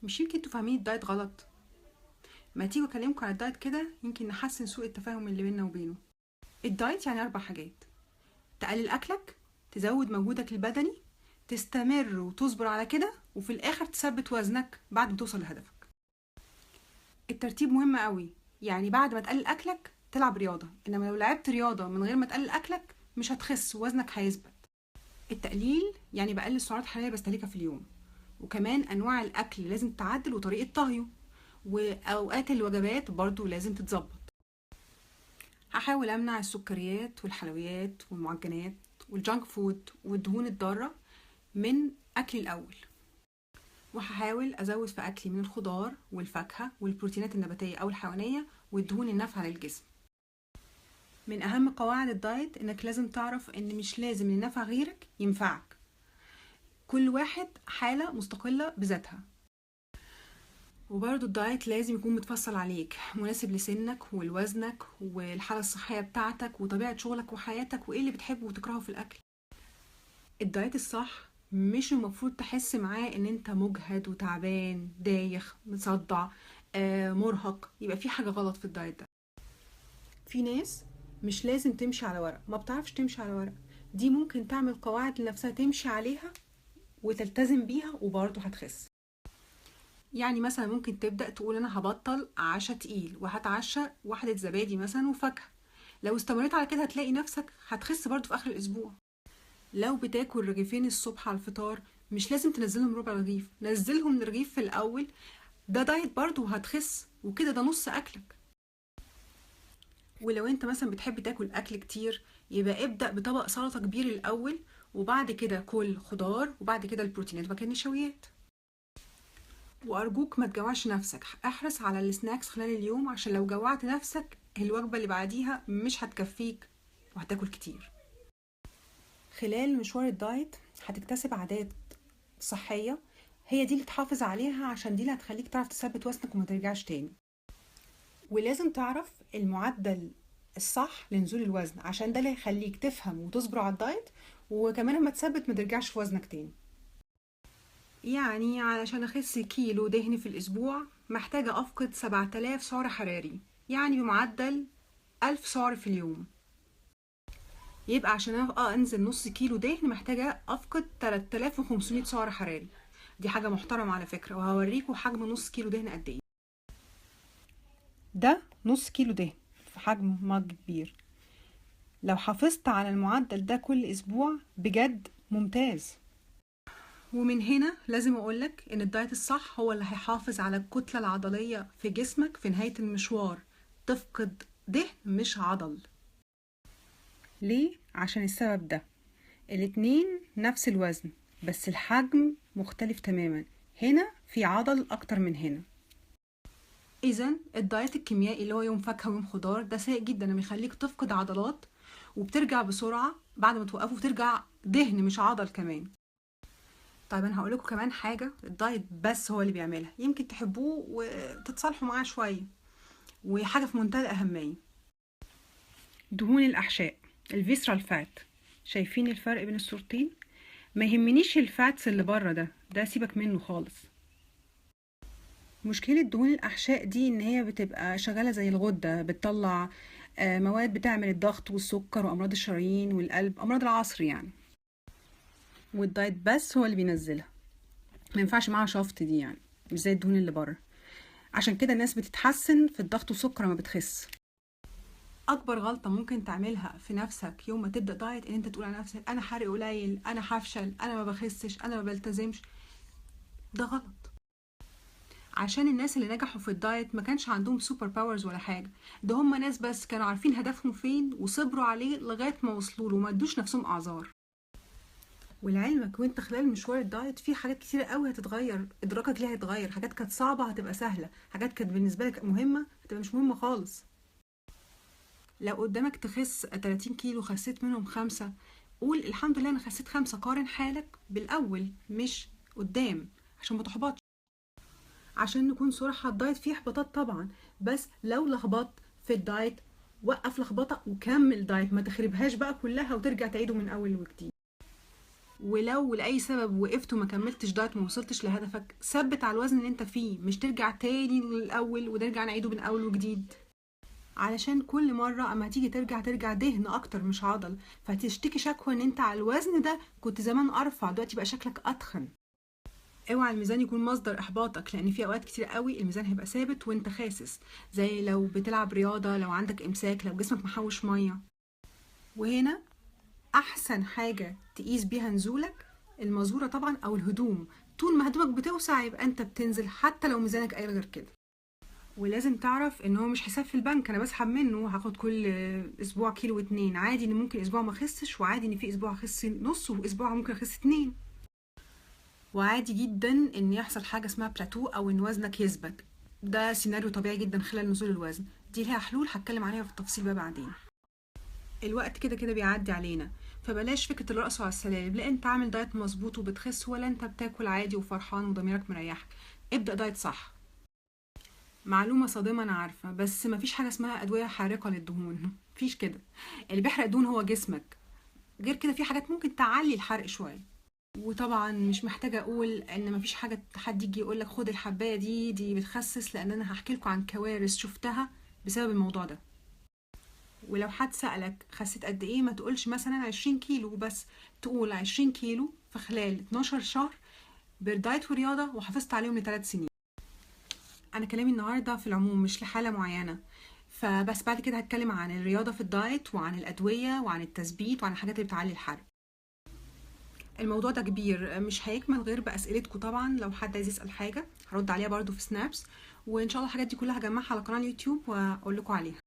مش يمكن انتوا فاهمين ال diet غلط؟ ما تيجوا اكلمكم على ال diet كده، يمكن نحسن سوء التفاهم اللي بيننا وبينه. ال diet يعني 4 حاجات: تقلل اكلك، تزود مجهودك البدني، تستمر وتصبر على كده، وفي الاخر تثبت وزنك بعد ما توصل لهدفك. الترتيب مهم قوي، يعني بعد ما تقلل اكلك تلعب رياضة، انما لو لعبت رياضة من غير ما تقلل اكلك مش هتخس، وزنك هيثبت. التقليل يعني بقلل السعرات الحرارية بستهلكها في اليوم، وكمان انواع الاكل لازم تتعدل وطريقه طهيه، واوقات الوجبات برضو لازم تتظبط. هحاول امنع السكريات والحلويات والمعجنات وال junk food والدهون الضارة من اكلي الاول، وهحاول ازود في اكلي من الخضار والفاكهه والبروتينات النباتية او الحيوانية والدهون النافعة للجسم. من اهم قواعد ال diet انك لازم تعرف ان مش لازم اللي نفع غيرك ينفعك، كل واحد حاله مستقلة بذاتها. وبرضو ال diet لازم يكون متفصل عليك، مناسب لسنك ولوزنك والحالة الصحية بتاعتك وطبيعة شغلك وحياتك وإيه اللي بتحبه وتكرهه في الأكل. ال diet الصح مش المفروض تحس معاه إن أنت مجهد وتعبان، دايخ، مصدع، مرهق، يبقى في حاجة غلط في ال diet ده. في ناس مش لازم تمشي على ورق، ما بتعرفش تمشي على ورق، دي ممكن تعمل قواعد لنفسها تمشي عليها وتلتزم بيها وبرضه هتخس. يعني مثلا ممكن تبدأ تقول أنا هبطل عشاء تقيل وهتعشى واحدة زبادي مثلا وفاكهة، لو استمريت على كده هتلاقي نفسك هتخس برضه في آخر الأسبوع. لو بتاكل رغيفين الصبح على الفطار مش لازم تنزلهم ربع رغيف، نزلهم رغيف في الأول، ده دايت برضه وهتخس، وكده ده نص أكلك. ولو انت مثلا بتحب تاكل أكل كتير يبقى ابدأ بطبق سلطة كبير الأول، وبعد كده كل خضار، وبعد كده البروتينات وبعد كده النشويات. وأرجوك ما تجوعش نفسك، احرص على السناكس خلال اليوم، عشان لو جوعت نفسك الوجبة اللي بعديها مش هتكفيك وهتاكل كتير. خلال مشوار ال diet هتكتسب عادات صحية، هي دي اللي تحافظ عليها، عشان دي اللي هتخليك تعرف تثبت وزنك وما ترجعش تاني. ولازم تعرف المعدل الصح لنزول الوزن، عشان ده اللي هيخليك تفهم وتصبر على ال diet، وكمان لما تثبت ما ترجعش في وزنك تاني. يعني علشان اخس كيلو دهن في الاسبوع محتاجة افقد 7000 سعر حراري، يعني بمعدل 1000 سعر في اليوم. يبقى عشان انزل نص كيلو دهن محتاجة افقد 3500 سعر حراري. دي حاجة محترمة على فكرة، وهوريكم حجم نص كيلو دهن قد ايه. ده نص كيلو دهن في حجم مج كبير. لو حافظت على المعدل ده كل اسبوع بجد ممتاز. ومن هنا لازم اقولك ان ال diet الصح هو اللي هيحافظ على الكتلة العضلية في جسمك في نهاية المشوار، تفقد دهن مش عضل. ليه؟ عشان السبب ده، الاتنين نفس الوزن بس الحجم مختلف تماما، هنا في عضل اكتر من هنا. اذا ال diet الكيميائي اللي هو يوم فاكهة ويوم خضار ده سيء جدا، بيخليك تفقد عضلات وبترجع بسرعة بعد ما توقفه، وترجع دهن مش عضل كمان. طيب انا هقول لكم كمان حاجة ال diet بس هو اللي بيعملها، يمكن تحبوه وتتصالحوا معاه شوية، وحاجه في منتهى الاهمية. دهون الاحشاء، ال visceral fat. شايفين الفرق بين الصورتين؟ ما يهمنيش ال fats اللي بره ده، ده سيبك منه خالص. مشكلة دهون الأحشاء دي إن هي بتبقى شغالة زي الغدة، بتطلع مواد بتعمل الضغط والسكر وأمراض الشرايين والقلب، أمراض العصر يعني. وال diet بس هو اللي بينزلها، ما ينفعش معاها شفط دي يعني، مش زي الدهون اللي بره. عشان كده الناس بتتحسن في الضغط والسكر ما بتخس. اكبر غلطه ممكن تعملها في نفسك يوم ما تبدا diet ان انت تقول على نفسك انا حرق قليل، انا هفشل، انا ما بخسش، انا ما بلتزمش. ده غلط، عشان الناس اللي نجحوا في ال diet ما كانش عندهم super powers ولا حاجة، ده هم ناس بس كانوا عارفين هدفهم فين وصبروا عليه لغاية ما وصلوا له وما ادوش نفسهم اعذار. ولعلمك وانت خلال مشوار ال diet في حاجات كتيرة قوي هتتغير، ادراكك ليها هيتغير، حاجات كانت صعبة هتبقى سهلة، حاجات كانت بالنسبة لك مهمة هتبقى مش مهمة خالص. لو قدامك تخس 30 كيلو خسيت منهم 5، قول الحمد لله انا خسيت 5. قارن حالك بالاول مش قدام عشان ما تحبطش. عشان نكون صراحة ال diet فيه احباطات طبعا، بس لو لخبطت في ال diet وقف لخبطة وكمل diet، ما تخربهاش بقى كلها وترجع تعيده من اول وجديد. ولو لاي سبب وقفت وما كملتش دايت وما وصلتش لهدفك، ثبت على الوزن اللي انت فيه، مش ترجع تاني للاول ونرجع نعيده من اول وجديد، علشان كل مرة اما تيجي ترجع دهن اكتر مش عضل، فتشتكي شكوى ان انت على الوزن ده كنت زمان ارفع، دلوقتي بقى شكلك اتخن. اوعى الميزان يكون مصدر احباطك، لان في اوقات كتير قوي الميزان هيبقى ثابت وانت خاسس، زي لو بتلعب رياضة، لو عندك امساك، لو جسمك محوش مية. وهنا احسن حاجة تقيس بيها نزولك المزورة طبعا او الهدوم، طول ما هدومك بتوسع يبقى انت بتنزل حتى لو ميزانك قايل غير كده. ولازم تعرف ان هو مش حساب في البنك انا بسحب منه هاخد كل اسبوع كيلو واتنين، عادي ان ممكن اسبوع ما اخسش، وعادي ان في اسبوع اخس نص واسبوع ممكن اخس 2، وعادي جدا ان يحصل حاجة اسمها بلاتو او ان وزنك يثبت، ده سيناريو طبيعي جدا خلال نزول الوزن. دي لها حلول هتكلم عليها في التفصيل بقى بعدين. الوقت كده كده بيعدي علينا، فبلاش فكرة الرقص على السلالم، لا انت عامل دايت مظبوط وبتخس، ولا انت بتاكل عادي وفرحان وضميرك مريحك. ابدا دايت صح. معلومة صادمه انا عارفه، بس مفيش حاجة اسمها ادوية حارقه للدهون، مفيش كده. اللي بيحرق دهون هو جسمك، غير كده في حاجات ممكن تعلي الحرق شوية. وطبعا مش محتاجه اقول ان مفيش حاجة حد يجي يقول لك خد الحبايه دي بتخسس، لان انا هحكي لكم عن كوارث شفتها بسبب الموضوع ده. ولو حد سألك خسيت قد ايه، ما تقولش مثلا 20 كيلو بس، تقول 20 كيلو في خلال 12 شهر بالدايت ورياضة وحافظت عليهم ل3 سنين. انا كلامي النهاردة في العموم مش لحالة معينة، فبس بعد كده هتكلم عن الرياضة في الدايت وعن الأدوية وعن التثبيت وعن الحاجات اللي بتعلي الحرق. الموضوع ده كبير مش هيكمل غير بأسئلتكم طبعا، لو حد عايز يسأل حاجة هرد عليها برضو في سنابس، وإن شاء الله الحاجات دي كلها هجمعها على قناة اليوتيوب وأقول لكم عليها.